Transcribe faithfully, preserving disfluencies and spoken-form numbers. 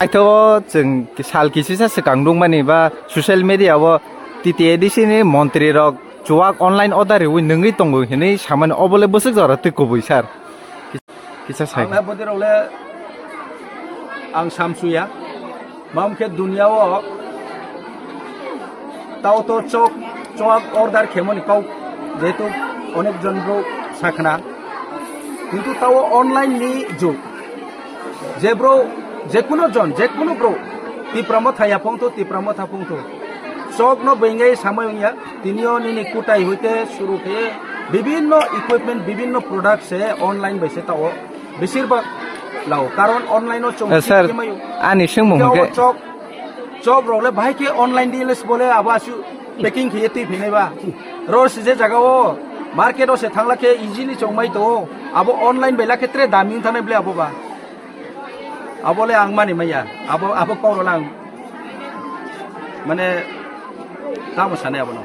Aitho chwng sal kisisa swkang nukmani ba social media o T T A D C ni montri rok chuwak online order riwi nungwi tongo hinwi samani, obole bwswk jora twi kubui sir. Kisa sai. Ang na bwtwi rok le ang samsuya. Mam khe dunia o tao to chok, chok order khemoni kau jehetu onek jon bro sakna. Kintu tao online ni jug. Je bro, je kuno jon, je kuno bro, Tipra Motha ya phongtho, Tipra Motha phongtho. Chok no bengei samai wngya, tinio nini kutai hoite suru khe bibinno equipment, bibinno product se online bai se tao. Besir bak lao, karon online o chong Eh, sir, khe mayo. Ani swngmung Tao hwnkhe chok, chok rok le bahai khe online di les bole abo asu packing khe twi phinai ba. Ro se je jaga o market o se thangla khe easily chong mai to. Abo online bai la khe tre dami wng thanai ble abo ba. Abo le ang mani maya. Abo, abo kok rok le ang mane tamo sanai abo no.